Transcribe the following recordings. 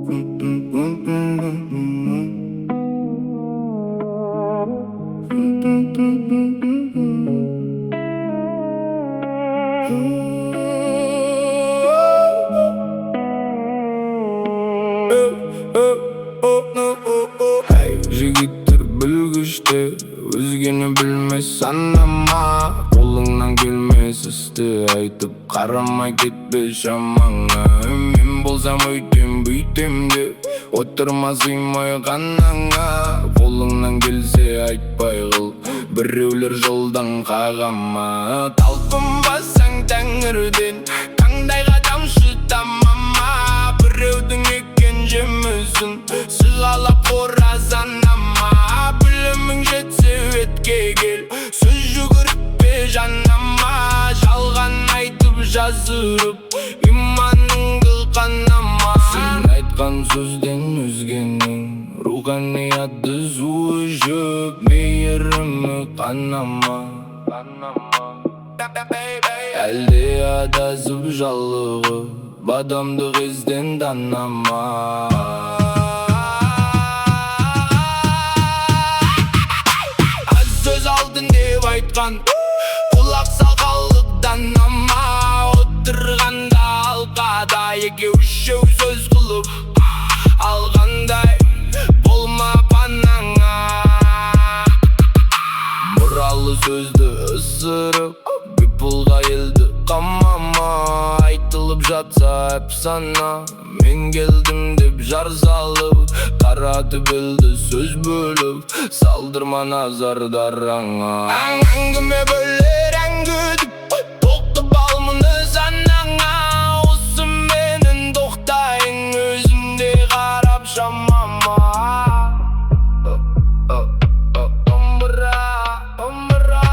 Эй, жігіттер, білгіштер, өзгені білмес санама. Қолыңнан келмес істі айтып, қарамай кетпе шамаңа. Мен болсам өйтем, бүйтем деп отырма сыймай қанаңа. Қолыңнан келсе, айтпай қыл, біреулер жолдан қағама. Талпынбасаң, тәңірден таңдайға тамшы тамама. Біреудің еккен жемісін сығалап қораз анама. Білімің жетсе, бетке кел, сөз жүгіртпе жанама. Жалған айтып, жазырып, иманыңды қанама. Сен айтқан сөзден өзгенің руханияты су ішіп, мейірімі қанама. Әлде адасып, жалығып, адамдық ізден танама. Аз сөз алтын деп айтқан, құлақ сал халық данама. Отырғанда алқада екеу үшеу сөз қылып алғандай болма панаңа. Бұралы сөзді ысырып, бипұлға елді қамама. Айтылып жатса әпсана, мен келдім деп жар салып, қаратып елді сөз бөліп, салдырма назардарыңа. Әңгіме бөлер ән күтіп, тоқтып ал мұны санаңа. Осы менің тоқтайын, өзім де қарап шамама. Домбыра, домбыра,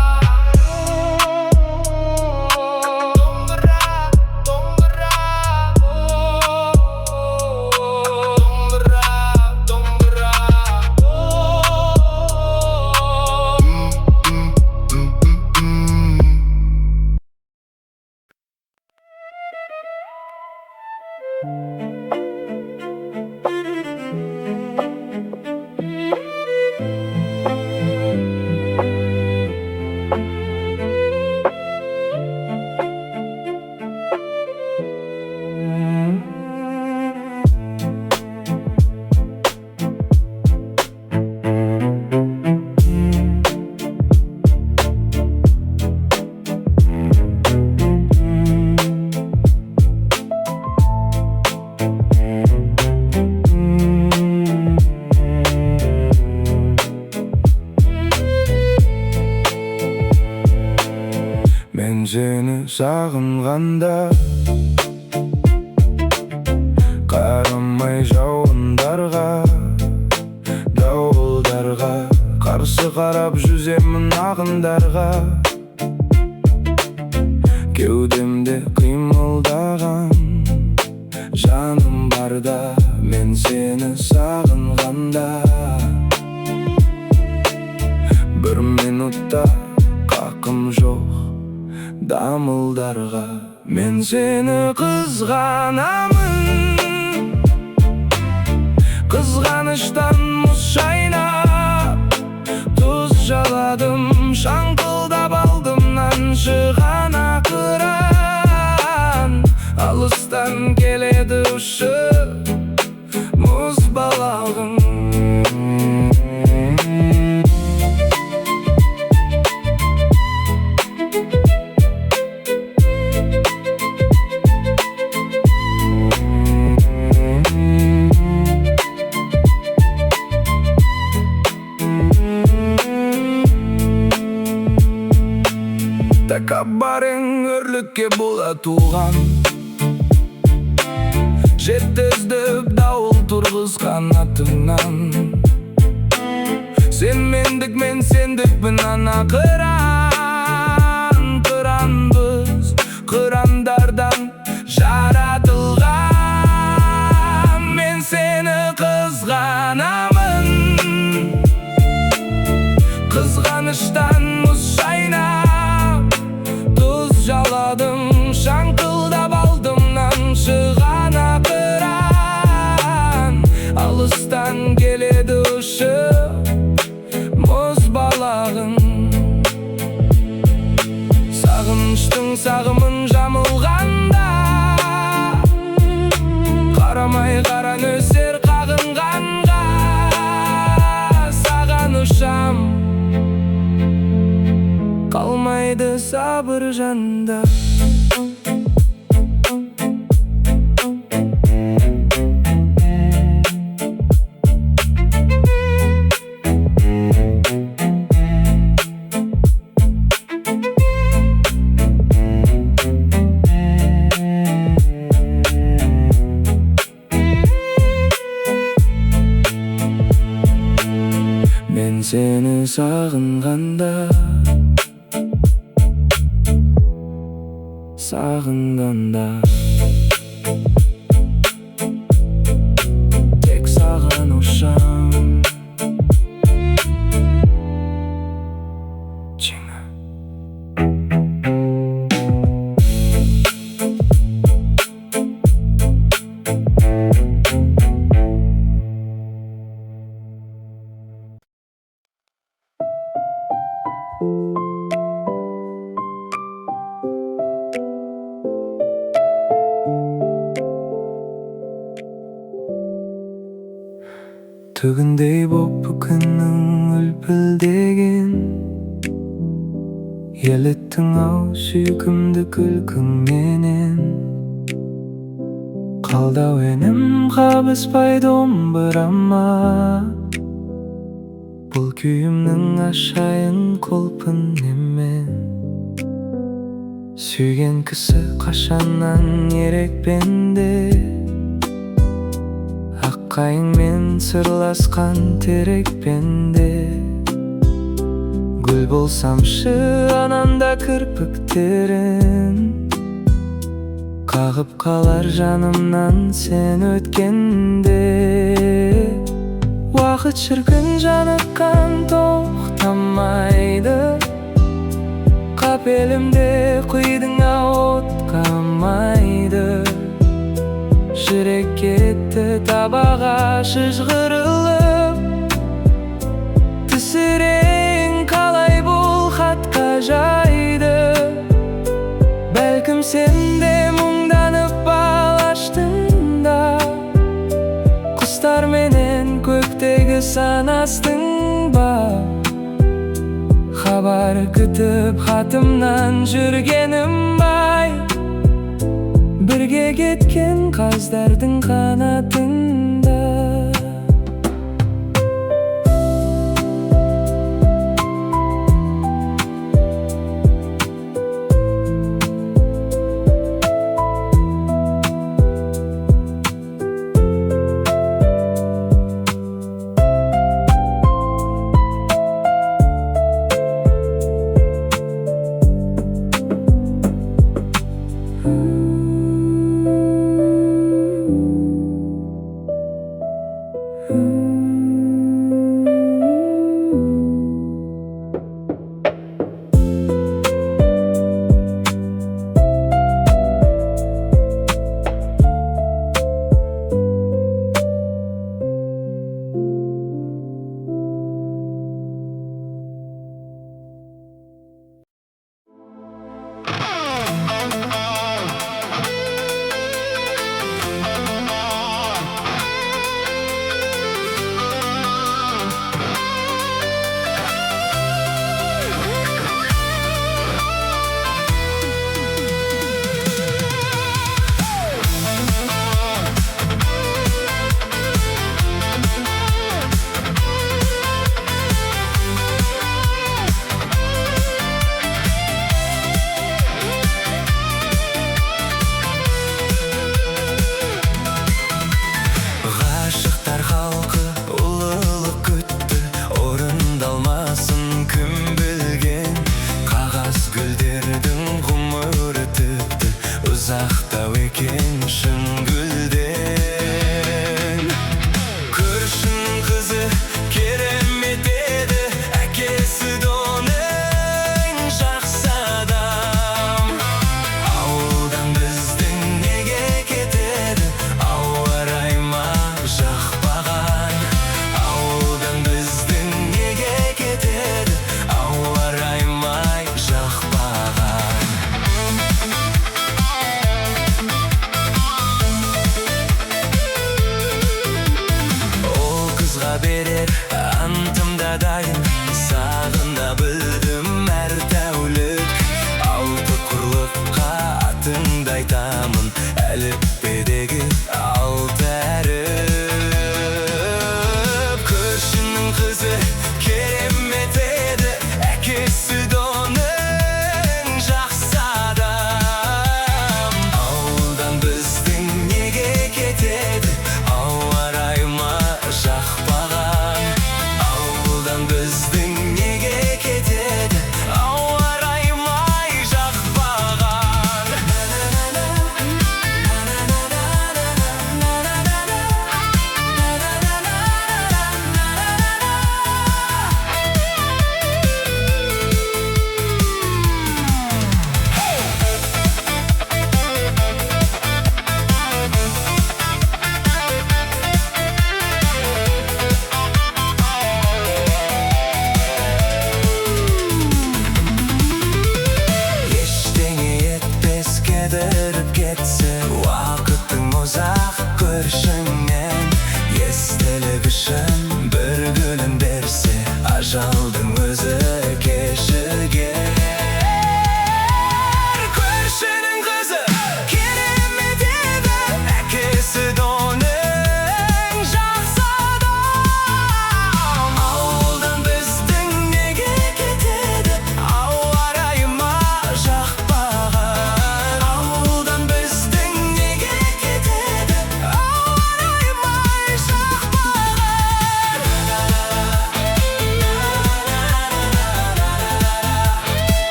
домбыра, домбыра, домбыра, домбыра. Мен сені сағынғанда, қарамай жауындарға, дауылдарға қарсы қарап жүземін ағындарға. Кеудемде қимылдаған жаным барда, мен сені сағынғанда, бір минутта қақым жоқ дамылдарға. Мен сені қызғанамын, қызғаныштан мұз шайнап, тұз жаладым, шаңқылдап алдымнан шығана қыран. Алыстан келеді ұшып мұз балағың. Тәкаппарың өрлікке бола туған, жеткізіп дауыл тұрғызған атыңнан. Сен мендік, мен сендікпін, ана қыран. Қыранбыз, қырандардан жаратылған. Мен сені қызғанамын, қызғаныштан мұз шайнап, тұз жаладым, шаңқылдап алдымнан шығана қыран. Сабыр жанда. Мен сені сағынғанда, сағынғанда, тек саған ұшам. Чыңа. Түгіндей боп күннің үлпілдеген, Еліттің ау сүйкімді күлкіңменен. Қалды әуенім қабыспай домбырама, Бұл күйімнің ашайын құлпын немен. Сүйген кісі қашаннан ерек пенде, Ақ қайыңмен сырласқан терек пенде. Гүл болсамшы ананда кірпіктерін, Қағып қалар жанымнан сен өткенде. Уақыт шіркін жаныққан тоқтамайды, Қапелімде құйдың ау отқа майды. Жүрек кетті табаға шыжғырылып, Түсірейін қалай бұл хатқа жайды. Бәлкім сен де мұңданып бал аштың да, Құстарменен көктегі санастың ба? Хабар күтіп хатымнан жүргенім бай, Бірге кеткен қаздардың қанатында. Ғашықтар халқы ұлылық күтті, Орындалмасын кім білген. Қағаз гүлдердің ғұмыры тіпті Ұзақтау екен шын гүлден. Көршінің қызы керемет еді, Әкесі де оның жақсы адам. Ауылдан біздің неге кетеді, Ауа райы ма жақпаған? Ауылдан біздің неге кетеді, Ауа райы ма жақпаған? Әліппедегі алты әріп. Көршінің қызы керемет еді, әкесі де оның жақсы адам. Ауылдан біздің неге кетеді, ауа райы ма жақпаған? Ауылдан біздің неге кетеді, ауа райы ма жақпаған? Ештеңе етпес кідіріп кетсе, уақытың ұзақ көршіңнен. Естелік үшін бір гүлін берсе, ажалдың өзі кешігер. Көршінің қызы керемет еді, әкесі де оның жақсы адам. Ауылдан біздің неге кетеді, ауа райы ма жақпаған? Ауылдан біздің неге кетеді, ауа райы ма жақпаған?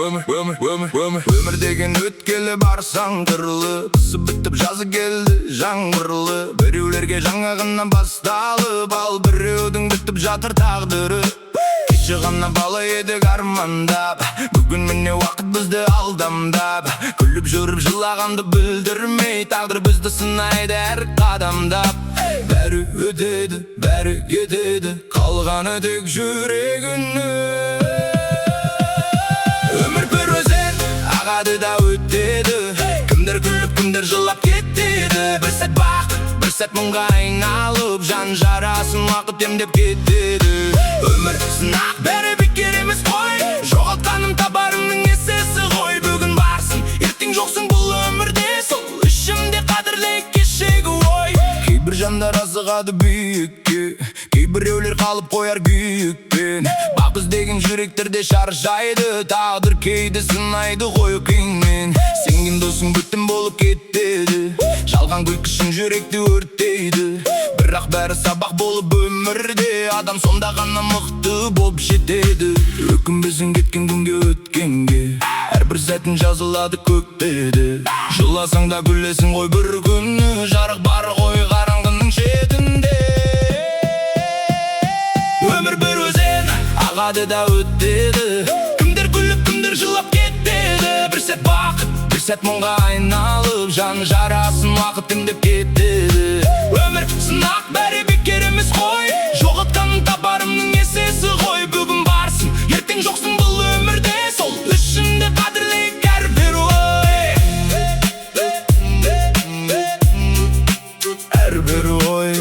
Өмір, өмір, өмір, өмір, өмір деген өткелі барсаң қырлы. Қысы бітіп, жазы келді жаңбырлы. Біреулерге жаңа ғана басталып, ал біреудің бітіп жатыр тағдыры. Кеше ғана бала едік армандап, бүгін міне уақыт бізді алдамдап. Күліп жүріп жылағанды білдірмей, тағдыр бізді сынайды әр қадамдап. Бәрі өтеді, бәрі кетеді, қалғаны тек жүрек үні. Өмір бір өзен, ағады да өтеді. Кімдер күліп, кімдер жылап кетеді. Бір сәт бақыт, бір сәт мұңға айналып, жан жарасын уақыт емдеп кетеді. Өмір сынақ, бәрі бекер емес қой. Жоғалтқаным табарымның есесі ғой. Бүгін барсың, ертең жоқсың бұл өмірде. Сол үшін де қадірлейік кешегі ой. Кейбір жандар асығады биікке, кейбіреулер қалып қояр күйікпен. Бақ іздеген жүректер де шаршайды, тағдыр кейде сынайды ғой қиынмен. Сенген досың бүтін болып кетеді, жалған күлкі шын жүректі өртейді. Бірақ бәрі сабақ болып өмірде, адам сонда ғана мықты болып жетеді. Өкінбесін кеткен күнге, өткенге, әрбір сәтін жазылады көкте. Жыласаң да күлесің ғой бір күні, жарық бар ғой қараңғының шетінде. Өмір бір өзен, ағады да өтеді. Кімдер күліп, кімдер жылап кетеді. Бір сәт бақыт, бір сәт мұңға айналып, жан жарасын уақыт емдеп кетеді. Өмір сынақ, бәрі бекер емес қой. Жоғалтқаным табарымның есесі ғой. Бүгін барсың, ертең жоқсың бұл өмірде. Сол үшін де қадірлейік әрбір ой. Әрбір ой.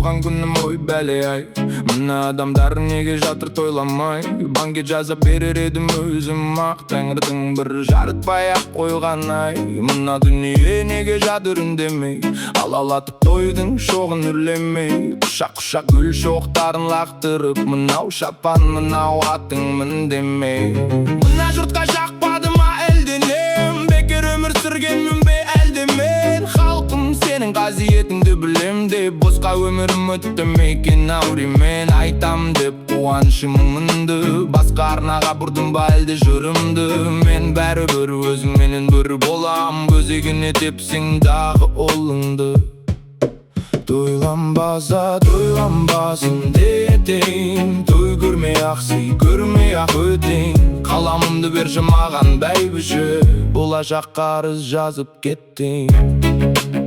Туған күнім, ой, бәле ай. Мына адамдар неге жатыр тойламай? Банкет жасап берер едім өзім ақ, тәңірдің бір жарытпай ақ қойған ай. Мына дүние неге жатыр үндемей, алалатып тойдың шоғын үрлемей, құшақ құшақ гүл шоқтарын лақтырып, мынау шапан, мынау атың мін демей? Мына жұртқа жақпады ма әлденем? Бекер өмір сүргенмін бе әлде мен? Халқым, сенің қасиетіңді білем деп, босқа өмірім өтті ме екен ау деймін. Айтам деп қуанышым мұңымды, басқа арнаға бұрдым ба әлде жырымды? Мен бәрібір өзіңменен бір болам, өзегіне тепсең дағы ұлыңды. Тойланбаса тойланбасын етейін, той көрмей ақ, сый көрмей ақ өтейін. Қаламымды берші маған, бәйбіше, болашақ қарыз жазып кетейін.